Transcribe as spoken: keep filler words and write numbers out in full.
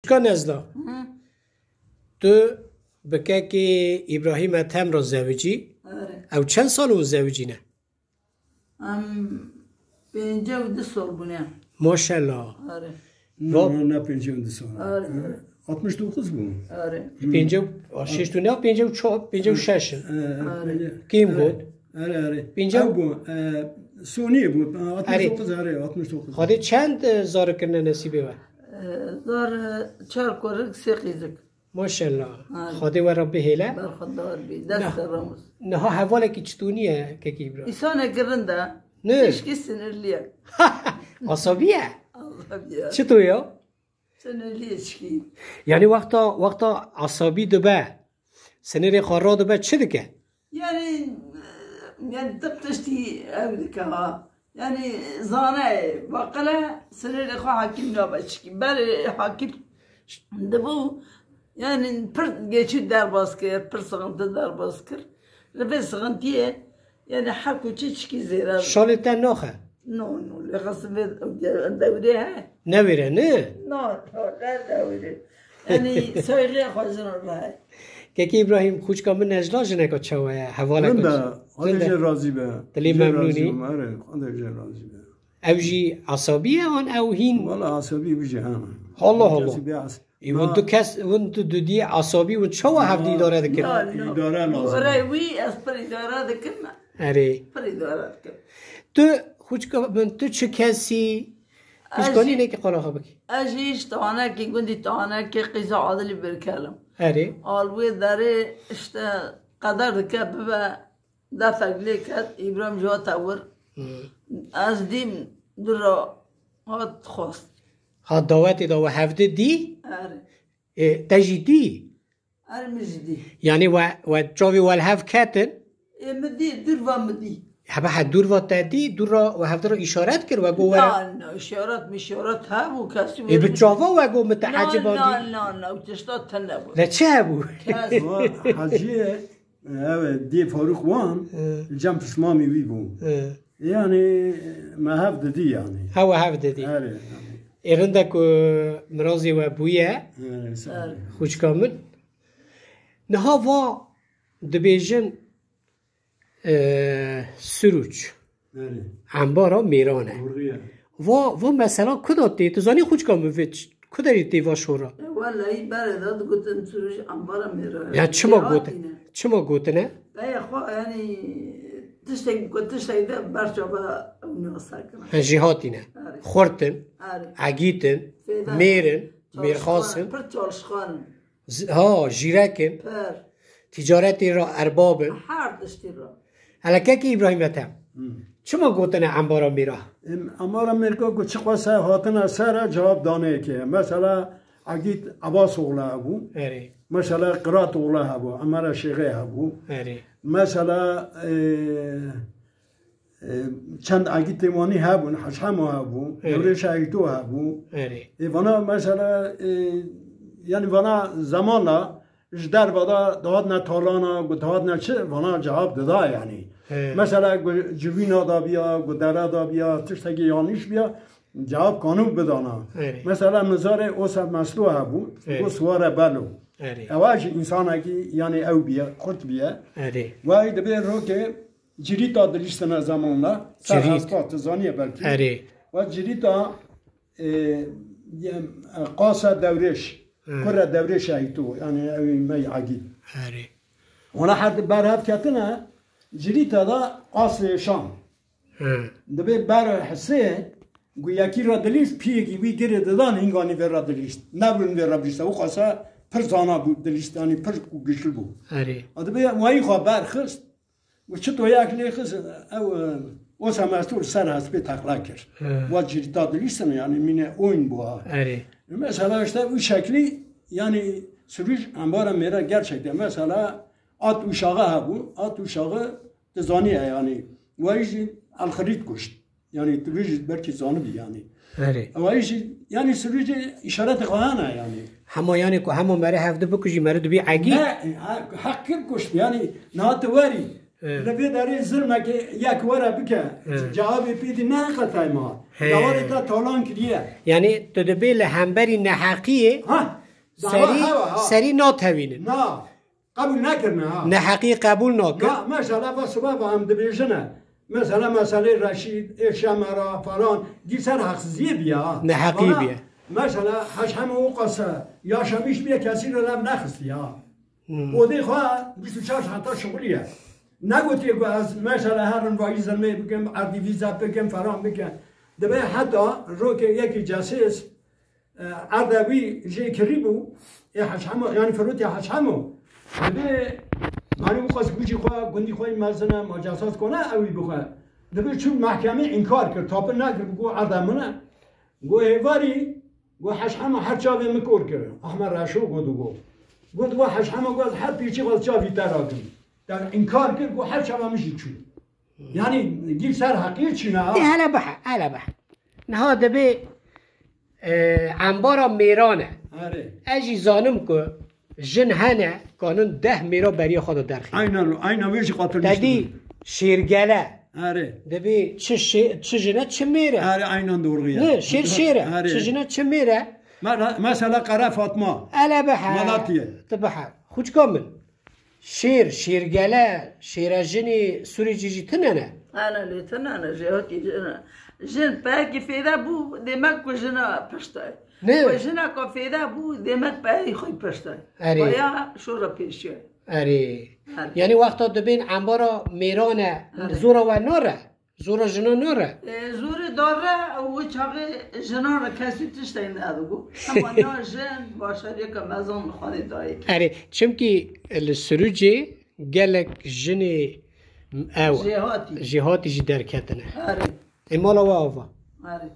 Ka Nezla, Hı. tu bi kekê Îbrahîm Ethem re zewicî. Erê. Ew çend sal û zewicî ne? Em pêncî û du sal bûne. Maşallah. Erê. No, no, ne pêncî û du sal. Erê, erê. Altmış dokuz bû. Erê. Pêncî û şeş tu ne, pêncî û çar, pêncî û şeş in. Erê. Kêm got? Erê, erê. Pêncî û Ew bû, e, Sonî bû. Erê. Altmış dokuz, erê, altmış dokuz. Xwedê çend, e, zarê kirine nesîbê we? E, zar, e, çar kurik, sê qîzik. Maşallah. Ha. Xwedê we re bihêle. Berxwedar bî. Dest Nah. de ramus. Niha hevalekî çitûnî ye, kekî Îbrahîm? Îsane kirin de. Ne. Tişkî sinirlî ye. Asabî ye? Asabî ye. Çito ya? Sinirlî ye çikî. Yani wexta, wexta asabî dibe, sinirê xwe radibe, çi dike? Yani, yani tip tiştî ew dike ha. Yani zane, baqile sinirê xwe hakîm nabe çikî. Berê hakîm dibû, yani pir geçî derbas kir, pir sixinti derbas kir. Li vê sixintiyê, yani her ku çi çikî zêre. Şalê te naxe? No, no, lê xesim vê dewrê he. Ne wêre, ne? No, no, ne dewrê. Yanî, saygıya xwe ji re. Kekê Îbrahîm, xwişka min Necla jineka çawa ye? Hevaleka Rinda, çi? Xwedê Rinda. jê razî be. Dilê Jê memnûn razî î? bim, erê, Xwedê jê razî be. Ew jî esabî ye an ew hîn? Wala esabî wî jî hene. Allah Allah. Kesî bê es-, Ê, hûn Na- du kes, hûn du dudî esabî, hûn çawa hevdî Na- îdare dikin? Na, na. Îdare lazim. Were wî ez pir îdare dikim. Erê. Pir îdare dikim. Tu, xwişka min, tu çi kesî? Ez Pişkanî jî- nekî qala xwe bikî. Ez jî ji Tahanekê, gundî Tahanekê, qîza Adilî Birkel im. Erê. Al wê derê işte qeder dike bibe, defek lê ket, Îbrahîm ji hate wir. Hmm. Ez dîm dû re hat xwest. Ha dawetê de we hevdi dî? Erê. Ê, te jî dî? Erê, min jî dî. Yanî we, we çavê we li hev ketin? Ê, min dî, dûr va min dî. Hebe he dûr va te dî, dûr ra we hevdi ra îşaret kir, we got were. Na, na, îşaret, mişaret hebû, kesî Ê, were bi min- çava we got min te Na, eciba na, dî? na, na, ew tişta tune bû. Le çi hebû? Kes. Wa Heciyê, ew dê Farûq wan, Hı. li cem pismamî wî bû. Hı. Yani me hev didî yani. Hewe hev didî. Erê. Ê, rinde ku mirazê we bûye, Erê, sağ ol. xwişka min. Niha va dibêjin, e, Sirûç. Erê. Embara mêran e. Doğru ya. Va, va mesela ku da tê, tu zanî xwişka min vê ç-, ku derê tê va şora? E, wellahî berê de digotin Sirûç embara mêran e. Ya çima Jêhatî gotin? ne? Çima gotine? Beye xwe, yani, tiştek, ku tiştek de berçava ew nasa kirin. He, jêhatî ne. Erê. Xurt in, Erê. egît in, Fêda. mêr in, Çalşixan, mêrxas in. pir çalşixan in. Z-, ha, jîrek in. Pir. Ticaretê re erbab in. Her tiştî re. Hele kekê Îbrahîm Ethem. Hmm. Çima gotine embara mêra? Em, embara mêrka ku çiqas hatine ser e, cevap dane yekê. Mesela, Egît Abbas oğlu hebû. Erê. Mesela Qırat oğlu hebû, Emara Şêxê hebû. Erê. Mesela, e, e, çend Egîtê wanî hebûn, Hec Hemo hebû, Erê. Dewrêş Egîto hebû. Erê. Ê vana mesela, e, yani vana zamanla ji derve de dihatine talana, ku dihatine çi, vana cevap dida yani. He. Mesela ku civîna da biya, ku dere da biya, tiştekî yanlış biya, cevap kanû bidana. Erê. Mesela mizarê Osa Meslo hebû, Erê. ku Suware Belo. Erê. Ewa jî însanekî, yani ew biye, kurt biye. Erê. Wey dibê rokê cirîta dilîstine zamanla, ser Cirît. hespa, tu zaniye belkî. Erê. Ve cirîta, e, yem, e, Qasa Dewrêş, Hı. kure Dewrêş Egîto, yani ew mey Egît. Erê. Ona her di ber hev ketine, cirîta da Qasê Şam. Hı. Dibê ber Hisê, ku yekî re dilîst, piyekî wî girê didan, hinganî vê re dilîst. Nebûn vê re bilîste. Û qasa pir zana bû, dilîst, yani pir ku güçlü bû. Erê. A dibê wayî xwe ber xist. Û çi toyek lê xist, ew, e, Osa Meslo ser hespê teqla kir. Hı. Wa cirîta dilîstin, yani mîne oyun bû ha. Erê. Mesela işte bu şekli, yani Sirûc embara mêra gerçekten. Mesela at uşağı hebû, at uşağı dizaniye yani. Wayî jî Elxirît kuşt. Yani tu jî belkî zanibî yani. Erê. Wayî jî yani Sirûcê îşaretê xwe hene yani. Hema yani ku hema mere hevdi bikujî, mere dibî egî. Ne, ha, heq kir kuşt yani, niha tu werî. Li vê derê zilmekê yek were bike, cewabê pê dî ne heqetay ma. He. Dewarê te talan kiriye. Yanî tu dibê li hemberî neheqiyê Ha, dawa serî, hewa, ha. serî natewînin. Na, qebûl nekirine, ha. Neheqiyê qebûl nakin. Na, mesela va siba va em dibêjine. Mesela meselê Reşîd, ê Şemera falan, dî ser heqsiziyê biye, ha. Neheqiyê Bana, biye. Mesela Heşhemo Uqase, yaşamış biye, kesî re lev nexistiye, ha. Hmm. Odê xwe bîst û çar saeta şixulî ye. Negotiye ku ez mesela herin vayî zilmê bikim, erdî vîza bikim, falan bikim. Dibe heta rokê yekî cesês, e, erde wî jê kirî bû, ê Heşhemo, yanî firotê Heşhemo. Dibe, yanî wixwest gûjî xwe, gundî xwe yî mezin e, ma cesas kone ew wî bixwe. Dibe çû mehkemê înkar kir, tapir nekir, bi ku erde min e. Got, hêvarî, got, Heşhemo her çavê min kor kir. Ahmet Reşo got, got. Got, got, Heşhemo got, her pîçî xwe çavî te rakim. Te înkar kir, got, her çava min jî çû. Yanî, gîl ser heqiyê çîne, ha. Ê, hele bihe, hele bihe. Niha dibê, e, embara mêran e. Erê. Ez jî zanim ku jin hene, kanin deh mêra beriya xwe de derxî. Aynen, aynen wê jî qatilmiş Te dî dibin. Şêrgele. Erê. Dibê çi şê-, çi jin e, çi mêr e. Erê, aynen doğru ya. Ne, şêr şêr e. Erê. Çi jin e, çi mêr e. Me-, mesela Qere Fatma. Ele bihe. Malatya. Tu bihe. Xûçka min. Şêr, şêrgele, şêrejinî, sûrîcî jî tune ne? Ana lê tune ne, jêhatî jin e. Jin peyekî fêde bû, demek ku jina pişt e. Ne. Ku jineka fêde bû, demek peyekî xwe pişt e. Erê. Paya şora pêşiye. Erê. Erê. Yanî wexta dibên embara mêran e, Erê. zora we nare? Zora jina nare? E, zorê dare û çaxê jinan re kesî tiştê nedigo. Hema na jin başariyeke mezin li xwe dê dayê. Erê, çimkî li Sirûcê gelek jinê ew Jêhatî. Jêhatî jî derketine. Erê. Ê mala we ava. Erê.